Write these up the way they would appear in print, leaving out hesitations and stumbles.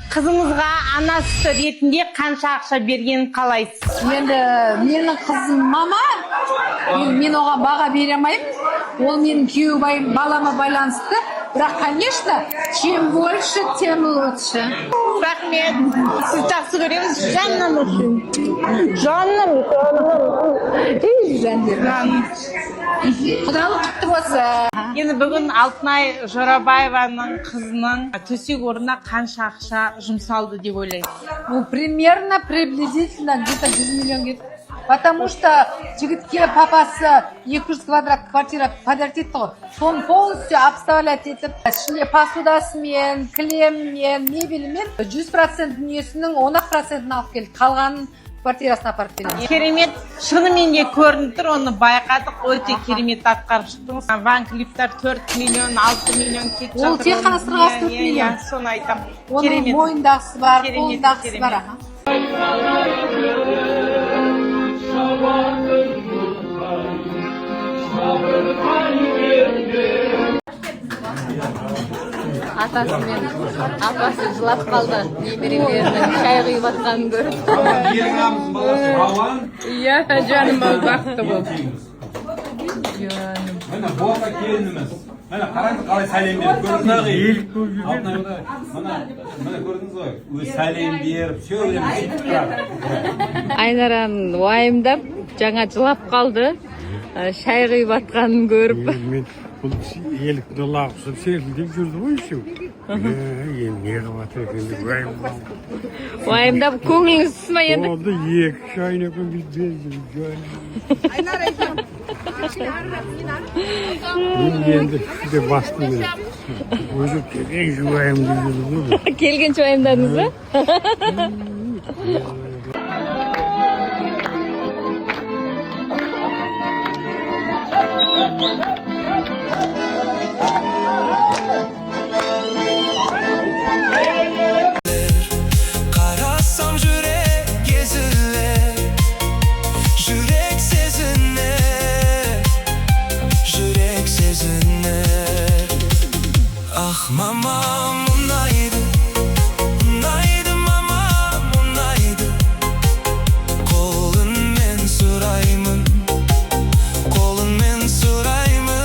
Қызыңызға анасы ретінде қанша ақша бергенін қалайсыз? Енді менің қызым мама, мен оған баға бере алмаймын. Ол менің күйеу балама байланысты. Бірақ, конечно, чем больше, тем лучше. Рахмет. Сізді жақсы көреміз. Жаным үшін. Жаным, жаным. Ей, жаным. Құдалық құтты болсын. Енді бүгін Алтынай Жорабаеваның қызының төсек орнына қанша ақша жұмсалды деп ойлайсыз? Ну, примерно, приблизительно, где-то 100 миллион кетті. Потому что жігітке папасы 200 квадрат квартира подарить етті ғой. Соны полностью обставлять етіп, ішінде посудасымен, кілеммен, мебельмен 100% дүниесінің 10 процентін алып келді. Қалғанын квартирасына апарып береміз. Керемет, шынымен де көрініп тұр, оны байқадық. Өте керемет атқарып шықтыңыз. Ван Клифтар 4 миллион, 6 миллион кетіп Ол жатыр. тек қана сырғасы 4 Иә, миллион. иә, соны айтамын. Оның Керемет. мойындағысы бар, Керемет, қолындағысы бар. керемет. Аха. Атасы мен апасы жылап қалды, немерелерінің шай құйып жатқанын көріп. Еліңамыздың баласы Рауан. Иә, жаным ау, бақытты бол. Міне, Бота келініміз. Міне, қараңыз, қалай сәлем беріп. Көрдіңіз ғой? Алтынай мына, мына, міне, көрдіңіз ғой? Өзі сәлем беріп, все время сөйтіп тұрады. Айнараны уайымдап, жаңа жылап қалды, шай құйып жатқанын көріп. Мен бұл еліктің лағы ұқсап селкілдеп жүрді ғой еще. Енді не қылып жатыр екен деп уайымдап. Уайымдап көңіліңіз түсті ма енді? Болды, екі шайнекпен бүйтіп берді. Мен енді күшті бастым мен. Өзі келгенше уайымдап жүрді ғой. Келгенше уайымдадыңыз ба? Қарасам, жүрек езілер, жүрек сезінер, жүрек сезінер. Ах, мамам ұнайды, ұнайды, мамам ұнайды. Қолыңмен сұраймын, қолыңмен сұраймын.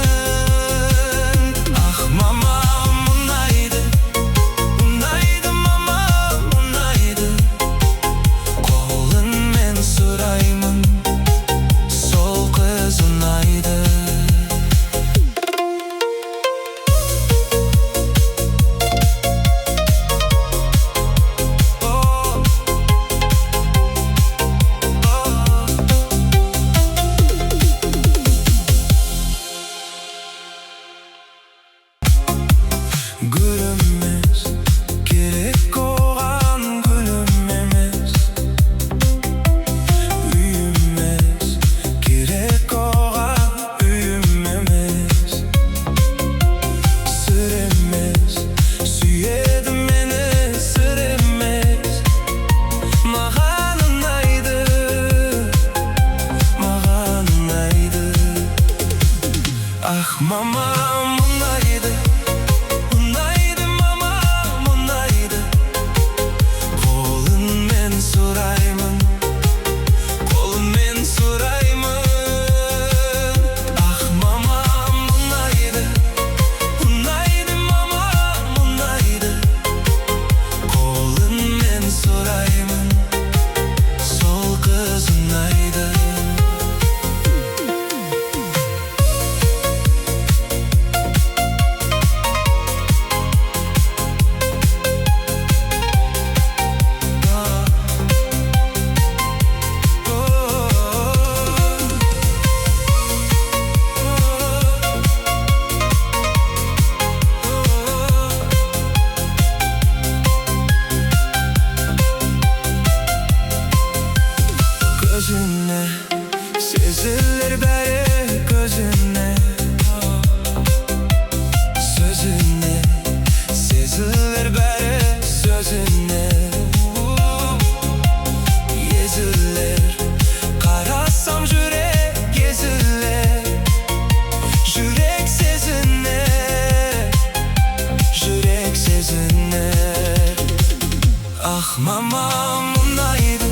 Ах, мамам ұнайды,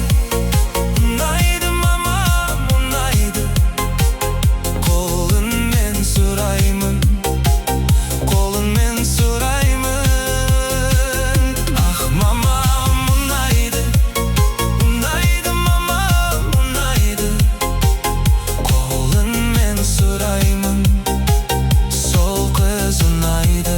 ұнайды, мамам ұнайды. Қолыңмен сұраймын, қолыңмен сұраймын. Ах, мамам ұнайды, ұнайды, мамам ұнайды. Қолыңмен сұраймын, сол қыз ұнайды.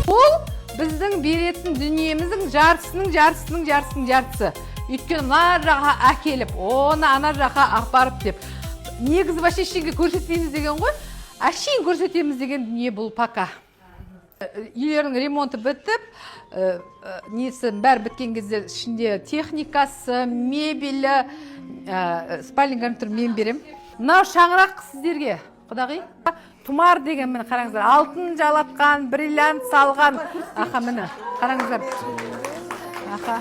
Бұл біздің беретін дүниеміздің жартысының жартысының жартысының жартысы. Өйткені мына жаққа әкеліп, оны ана жаққа апарып деп. Негізі вообще ештеңе көрсетпейміз деген ғой. Әшейін көрсетеміз деген дүние бұл пока. Үйлердің ремонты бітіп, несі бәрі біткен кезде ішінде техникасы, мебелі, спальный гарнитур мен берем. Мынау шаңырақ сіздерге, құдағи. Тұмар деген, міне қараңыздар, алтын жалатқан, бриллиант салған. Аха, міне, қараңыздар. Аха.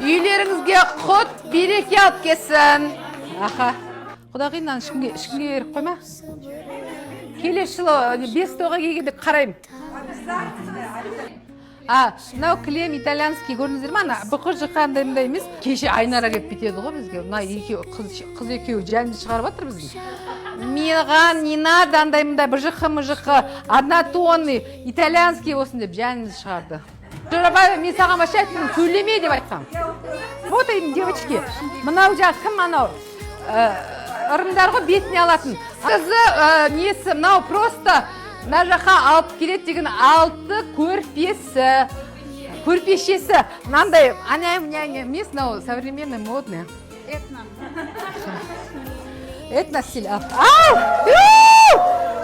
Үйлеріңізге құт береке алып келсін. Аха. Құдағи, мынаны ешкімге беріп қойма. Келесі жылы бес тойға келгенде қараймын. А, мынау кілем итальянский, көрдіңіздер ме? Ана бұқы жықы андай мындай емес. Кеше Айнара келіп кетеді ғой бізге. Мына екеуі қыз екеуі жанды шығарып жатыр біздің. Маған не надо андай мындай бжықы мыжықы, однотонный, итальянский болсын деп жанымызды шығарды. Жорабаева, мен саған вообще айттым, төлеме деп айтқам. Вот им, девочки, мынау жағы кім анау? Ырымдар ғой бетіне алатын. Қызы, несі, мынау просто мына жаққа алып келеді деген алты көрпесі, көрпешесі. Мынандай, аня, няня емес, мынау современный, модный. Этно стиль. Ау!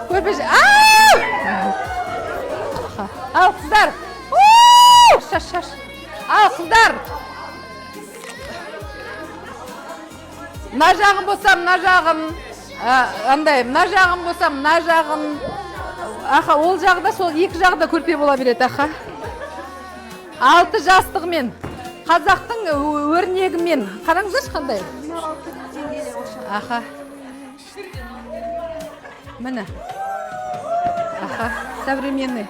Көрпеше. Ау! Ал, қыздар. Шаш, шаш. Ал, қыздар. Мына жағым болса, мына жағым. Андай, мына жағым болса, мына жағым. Аха, ол жағы да сол екі жағы да көрпе бола береді, аха. Алты жастығымен, қазақтың өрнегімен. Қараңыздаршы қандай. Аха. Міне. Аха, современный.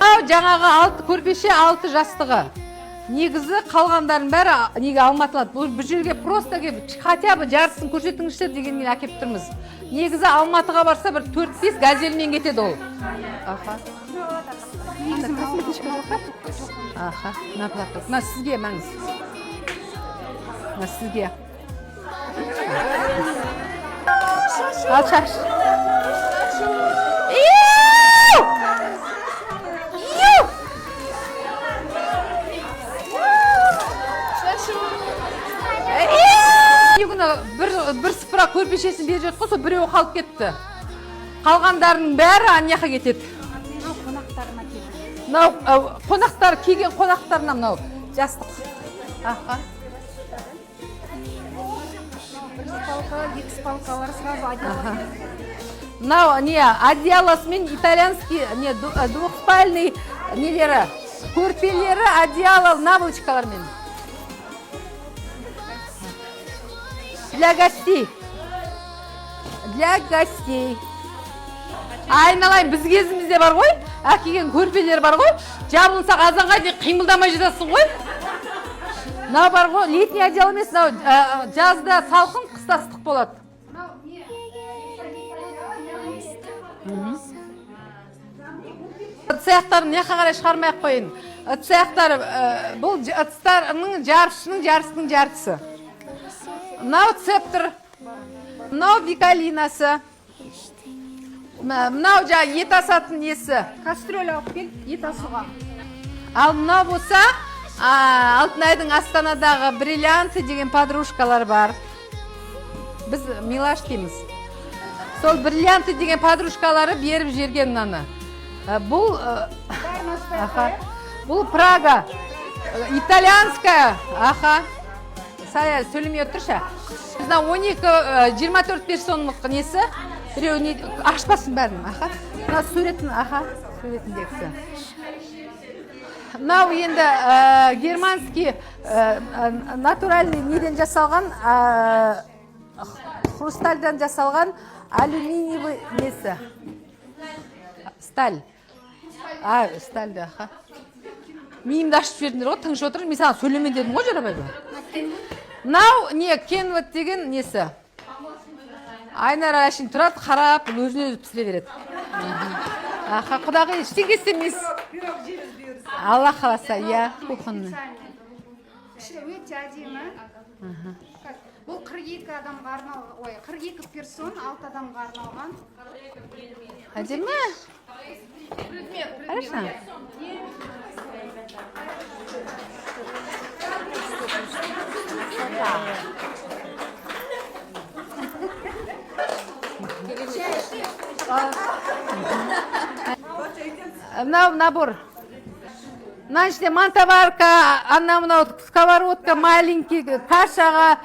Ау, жаңағы алты көрпеше, алты жастығы. Негізі қалғандардың бәрі неге алматылады? Бұл жерге просто келіп, хотя бы жартысын көрсетіңізші дегенмен әкеліп тұрмыз. Негізі Алматыға барса бір 4-5 газельмен кетеді ол. Аха. Косметичка жоқ па? Аха, мына платок. Мына сізге мәңіз. Мына сізге. Ал шаш. Иу! Иу! Күні бір сыпыра көрпешесін беріп жатқан, сол біреуі қалып кетті. Қалғандарының бәрі ана жаққа кетеді. Мынау қонақтар, келген қонақтарына мынау жастық. Аха. Бір спалка, екі спалкалар сразу одеяло. Мынау не одеялосымен итальянский не двухспальный нелері, көрпелері, одеяло наволочкалармен. Для гостей. Для гостей. Айналайын, біз кезімізде бар ғой, әкелген көрпелер бар ғой, жабылсақ азанға дейін қимылдамай жатасың ғой. Мынау бар ғой, летний одеяло емес, мынау жазда салқын, қыста ыстық болады. Ыдыс аяқтарын мына жаққа қарай шығармай ақ қояйын. Ыдыс аяқтар, бұл ыдыстарының жартысының жартысының жартысы. Мынау цептір, мынау викалинасы, мынау жаңа ет асатын несі. Кастрюль алып кел, ет асуға. Ал мынау болса, Алтынайдың Астанадағы бриллианты деген подружкалар бар. Біз милаш дейміз. Сол бриллианты деген подружкалары беріп жіберген мынаны. Бұл, аха, бұл Прага, итальянская, аха. Сая, сөйлемей отыршы. Мына 12, 24 персонлық несі? Біреу не, ашпасын бәрін, аха. Мына суретін, аха, суретіндегісі. Мынау енді германский, натуральный неден жасалған, хрустальдан жасалған алюминиевый несі. Сталь. А, сталь, аха. Миымды ашып жібердіңдер ғой, тыңшы отырмын. Мен саған сөйлеме дедім ғой, Жорабай. Мынау не, Кенвуд деген несі? Айнара әшейін тұрады, қарап, өзіне өзі пісіре береді. Аха, құдағи, ештеңе істемейсіз. Алла қаласа, иә, кухонный. Іші өте әдемі. Бұл 42 адамға арналған, ой, 42 персон, 6 адамға арналған. Әдемі. Хорошо. Мынау набор. Мына ішінде мантоварка, ана мынау сковородка маленький, кашаға,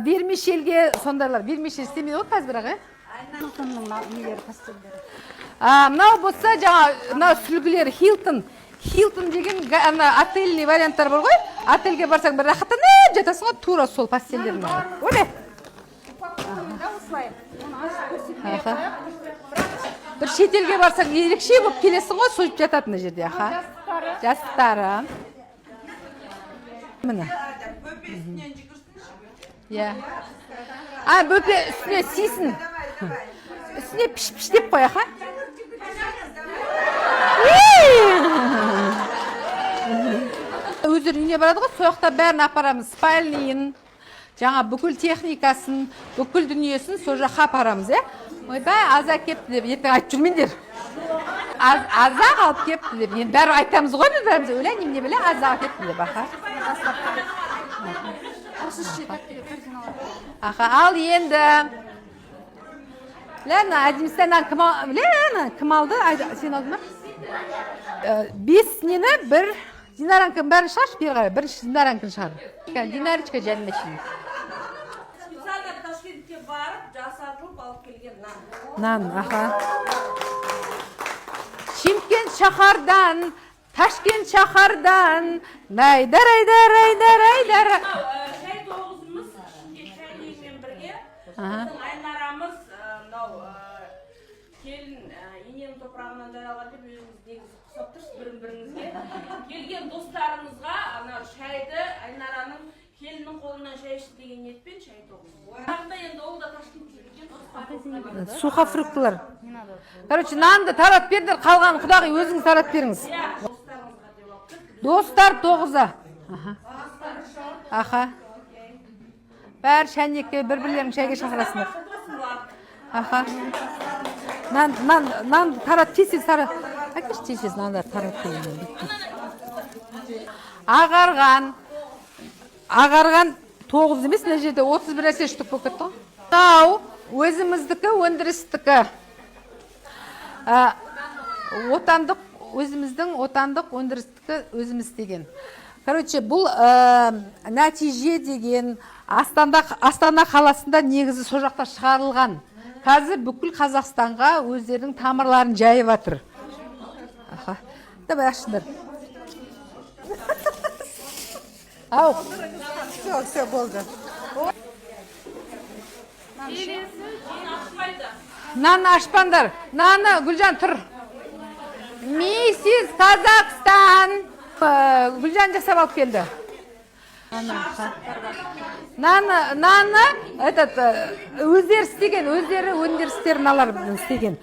вермишельге, сондайлар. Вермишель істемейді ғой қазір бірақ, Нелері, постельдері. Мынау болса жаңа мынау сүлгілер Хилтон. Хилтон деген ана отельный варианттар бар ғой. Отельге барсаң, бір рахаттанып жатасың ғой, тура сол постельдер. Оле. Да, осылай. Оны ашып көрсетпей Аха. Бір шетелге барсаң, ерекше болып келесің ғой, сөйтіп жатады мына жерде, аха. Жастықтары. Міне. Иә. А, бөпе үстіне сисін. Үстіне піш-піш деп қой, аха. Өздері үйіне барады ғой, сол жақта бәрін апарамыз. Спальныйын, жаңа бүкіл техникасын, бүкіл дүниесін сол жаққа апарамыз, иә. Ойбай, аза кепті деп ертең айтып жүрмеңдер. Азақ алып кепті деп. Енді бәрі айтамыз ғой, біз бәріміз. Өлә, немене біле, азақ кепті деп, аха. Аха, ал енді. Ләна, әдемісі ана кім Ләна, кім алды? Сен алдың ба? Бес нені, бір Динаранкін бәрін шығаршы, бері қарай. Бірінші Динаранкін шығар. Динарочка, жаным. Специально Ташкентке барып, жасатылып алып келген нан. Нан, аха. Шымкент шаһардан, Ташкент шаһардан, найдар, айдар, айдар, айдар. Мынау шай тоғызымыз, ішінде чайнигімен бірге. Біздің Айнарамыз мынау келін, ененің топырағынан жаралған деп өзіңіз негізі ұқсап тұрсыз бірін біріңізге. Келген достарыңызға ана шайды Айнараның келіннің қолынан шай ішті деген ниетпен шай тоғыз. Бірақ та енді ол да Ташкентке келген. Сухофруктылар. Короче, нанды таратып беріңдер, қалғанын құдағи өзіңіз таратып беріңіз. Иә, достарыңызға деп алып келдік. Достар тоғыза. Аха. Аха. Бәрі шәйнекке бір бірлерің шайға шақырасыңдар. Аха. Нан, нан, нан тарат, тез тез тарат. Әкелші, тез тез нандар тарат берейін. Ағарған. Ағарған тоғыз емес, мына жерде 31 нәрсе штук болып кетті ғой. Мынау өзіміздікі, өндірістікі. Отандық, өзіміздің отандық өндірістікі, өзіміз істеген. Короче, бұл нәтиже деген Астана қаласында негізі сол жақта шығарылған. Қазір бүкіл Қазақстанға өздерінің тамырларын жайып жатыр. Аха. Давай ашыңдар. Ау. Все, все, болды. Наны ашпаңдар. Наны, Гүлжан, тұр. Миссис Казахстан. Гүлжан жасап алып келді. Наны, этот, өздері істеген, өздері өндірістер мыналар істеген.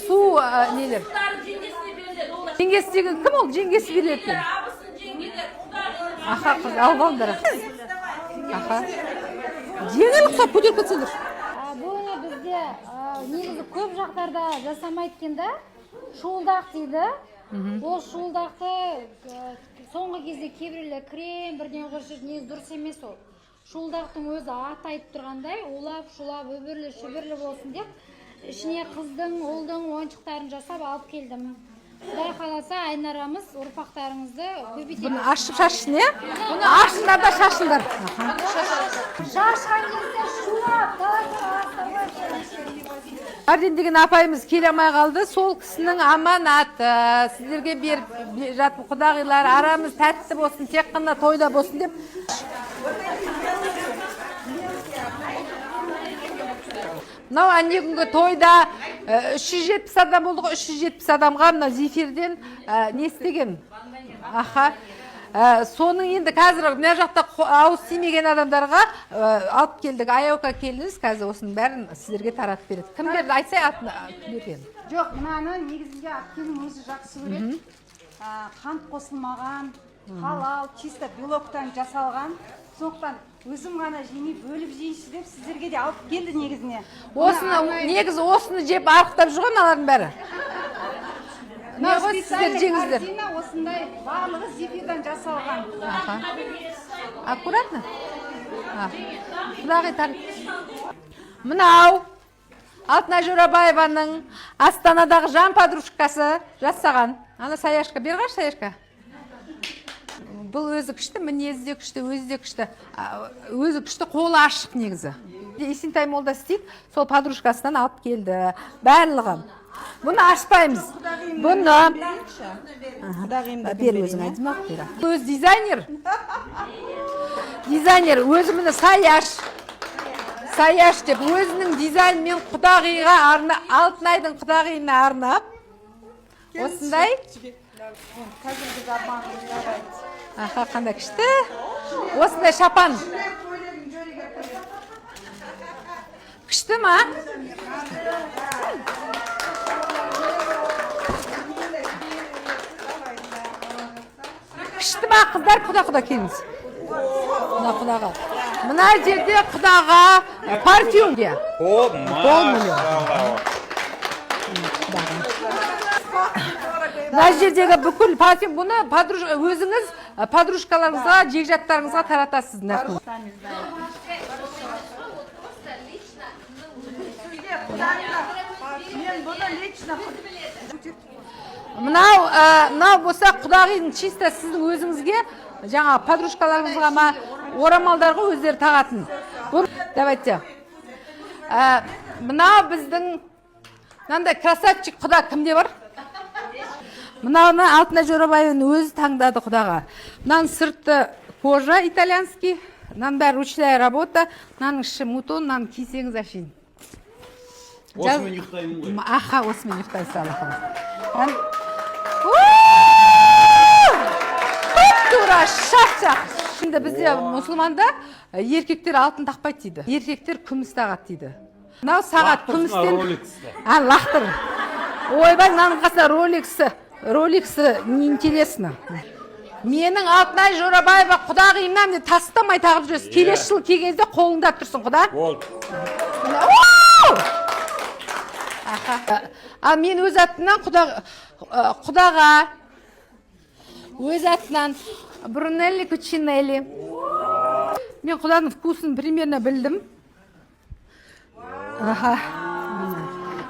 Су нелер. Жеңгесіне беріледі ол да. Жеңгесі деген кім ол? Жеңгесі береді. Абысын, жеңгелер, құдағи. Аха, қыз, алып алыңдар. Аха. Жеңіл ұқсап көтеріп кетсеңдер. Бұл не бізде негізі көп жақтарда жасамайды екен да, шуылдақ дейді. Ол шуылдақты соңғы кезде кейбіреулер крем бірдеңе қосып жүр, негізі дұрыс емес ол. Шуылдақтың өзі аты айтып тұрғандай, улап шулап үбірлі шүбірлі болсын деп ішіне қыздың, ұлдың ойыншықтарын жасап алып келдім. Құдай қаласа, Айнарамыз ұрпақтарыңызды көбейте. Бұны ашып шашсын, иә? Бұны ашыңдар да шашыңдар. Аха. Шашқан кезде шулап таласып. Арден деген апайымыз келе алмай қалды. Сол кісінің аманаты. Сіздерге беріп жатып, құдағилар, арамыз тәтті болсын, тек қана тойда болсын деп. Мынау әне күнгі тойда 370 адам болды ғой, 370 адамға мына зефирден не істеген. Аха. Соның енді қазір мына жақта ауыз тимеген адамдарға алып келдік. Аяука келдіңіз, қазір осының бәрін сіздерге таратып береді. Кім берді? Айтсай атын, кім берген? Жоқ, мынаны негізінде әпкенің өзі жақсы көреді. Қант қосылмаған, халал, чисто белоктан жасалған. Сондықтан өзім ғана жемей, бөліп жейінші деп сіздерге де алып келді негізіне. Осыны негізі, осыны жеп арықтап жүр ғой мыналардың бәрі. Не ғой, сіздер жеңіздер. Корзина осындай, барлығы зефирдан жасалған. Аха. Аккуратно. Құдағи. Мынау Алтынай Жорабаеваның Астанадағы жан подружкасы жасаған. Ана Саяшка, бері қарашы, Саяшка. Бұл өзі күшті, мінезі де күшті, өзі де күшті. Өзі күшті, қолы ашық негізі. Есентай молда істейді, сол подружкасынан алып келді. Барлығы. Бұны ашпаймыз. Бұны бер өзің, айтма, бер. Өзі дизайнер. Дизайнер, өзі міне Саяш. Саяш деп өзінің дизайнымен құдағиға арна, Алтынайдың құдағиына арнап осындай. Аха, қандай күшті. Осындай шапан. Күшті ма? Күшті ма, қыздар? Құда, құда, келіңіз. Мына құдаға. Мына жерде құдаға парфюмге. О, Полмиллион. Мына жердегі бүкіл парфюм, бұны өзіңіз подружкаларыңызға, жекжаттарыңызға таратасыз. Мына. Мен бұны лично Мынау мынау болса құдағидің чисто сіздің өзіңізге, жаңа подружкаларыңызға ма, орамалдарға өздері тағатын. Бұл, давайте. Мынау біздің мынандай красавчик құда кімде бар? Мынауны Алтынай Жорабаеваның өзі таңдады құдаға. Мынаның сырты кожа итальянский, мынаның бәрі ручная работа, мынаның іші мутон, мынаны кисеңіз әшейін. Осымен ұйықтаймын ғой. Аха, осымен ұйықтайсыз, Алла қаласа. Тура шап-шақ. Енді бізде мұсылманда еркектер алтын тақпайды дейді. Еркектер күміс тағады дейді. Мынау сағат күмістен. А, лақтыр. Ойбай, мынаның қасында Ролексі. Ролексі неинтересно. Менің Алтынай Жорабаева құдағиымнан міне тастамай тағып жүресіз. Келесі жылы келген кезде қолыңда тұрсын, құда. Болды. Аха. Ал мен өз атымнан құдаға өз атынан Брунелли Кучинелли. Мен құданың вкусын примерно білдім. Аха.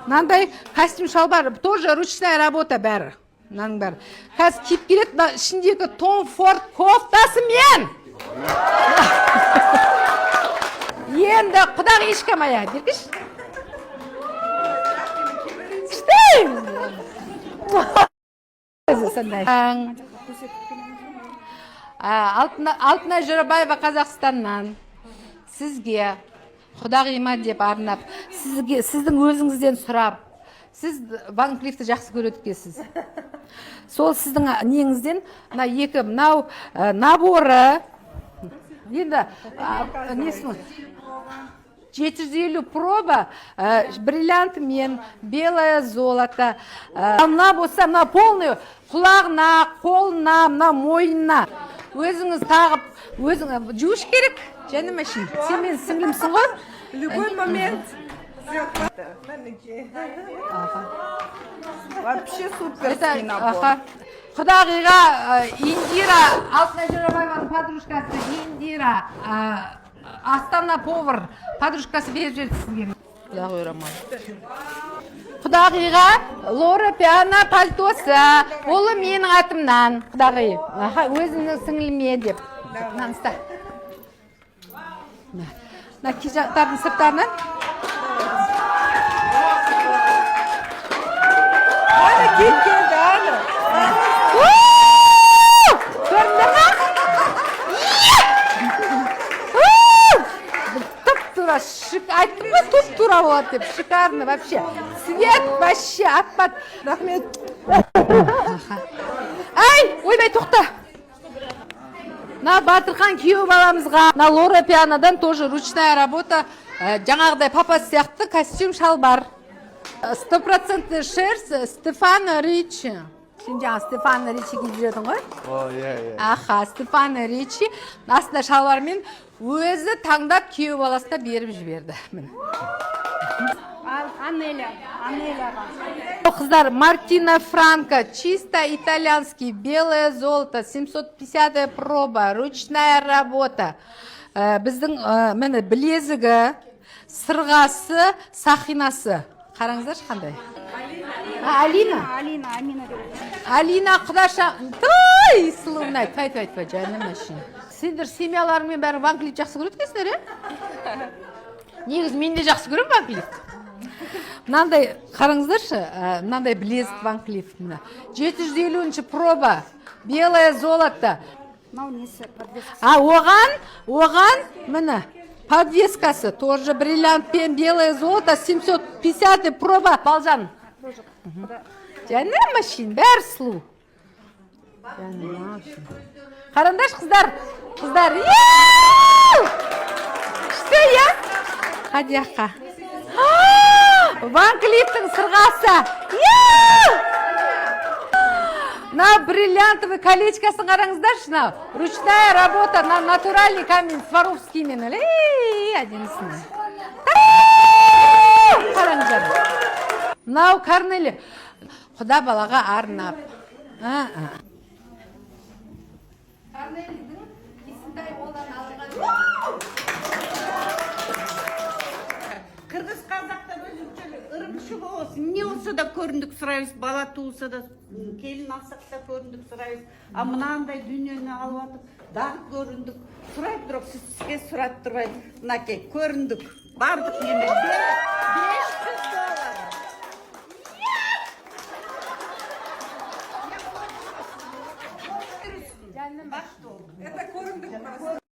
Мынандай костюм шалбар, тоже ручная работа бәрі. Мынаның бәрі. Қазір киіп келеді, мына ішіндегі Том Форд кофтасымен. Енді құдағишка моя, бергіш. Күшті. Сондай. Алтынай Жорабаева Қазақстаннан сізге құдағиыма деп арнап, сізге, сіздің өзіңізден сұрап, сіз Ван Клифті жақсы көреді екенсіз. Сол сіздің неңізден мына екі мынау наборы енді несін 750 проба, бриллиантымен, белое золото. Мына болса, мына полный құлағына, қолына, мына мойнына. Өзіңіз тағып, өзің жуыш керек, жаным әшейін. Сен менің сіңлімсің ғой. Любой момент. Вообще суперский набор. Аха. Құдағиға Индира, Алтынай Жорабаеваның подружкасы Индира, Астана повар подружкасы беріп жіберді сізге. Құдағи орамал. Құдағиға Лора Пиана пальтосы, ол менің атымнан, құдағи. Аха, өзімнің сіңліме деп. Мынаны ұста. Мына кижақтардың сырттарынан. Әне киіп келді, әне. Көрдіңдер ма? Тұп тура. Айттым ғой, туп тура болады деп. Шикарно вообще, цвет вообще атпады. Рахмет. Ай, ойбай, тоқта. Мына Батырхан күйеу баламызға, мына Лоро Пианадан тоже ручная работа, жаңағыдай папасы сияқты костюм шалбар. Стопроцентный шерсть, Стефано Ричи. Сен жаңа Стефано Ричи киіп жүр едің ғой? О, иә. Аха, Стефано Ричи астында шалбармен өзі таңдап, күйеу баласына беріп жіберді, міне. Анеля, Анеляға. Қыздар, Мартина Франко, чисто итальянский, белое золото, 750 проба, ручная работа. Біздің міне, білезігі, сырғасы, сақинасы. Қараңыздаршы, қандай. А, Алина. Алина, Амина деп. Алина құдаша, той, сұлу, той, той, той, жаным әшейін. Сендер семьяларыңмен бәрі Ван Клиф жақсы көреді екенсіңдер, иә? Негізі мен де жақсы көремін Ван Клифті. Мынандай, қараңыздаршы, мынандай білезік Ван Клиф, мына. 750 проба, белое золото. Мынау несі, подвеска? А оған, міне, подвескасы тоже бриллиантпен, белое золото, 750 проба. Балжан. Тоже. Жаным машин, бәрі сұлу. Жаным машин. Қараңдаршы, қыздар, қыздар. Иу! Күшті, иә? Қадияққа. Ван Клифтің сырғасы. Иу! Мына бриллиантовый колечкосын қараңыздаршы, мынау. Ручная работа, на натуральный камень, Сваровскиймен. Ей, әдемісін. Қараңыздар. Мынау Корнели. Құда балаға арнап. Корнелидің Есентай молдан алынған. Қырғыз, қазақтар өзінше ырымшы болсын, не болса да көрімдік сұраймыз, бала туылса да, келін алсақ та көрімдік сұраймыз. А мынандай дүниені алып жатып, дағы көрімдік сұрай тұрып, сізге сұрап тұрмай, мынакей көрімдік бардық неме 500 доллар. Это көрімдік.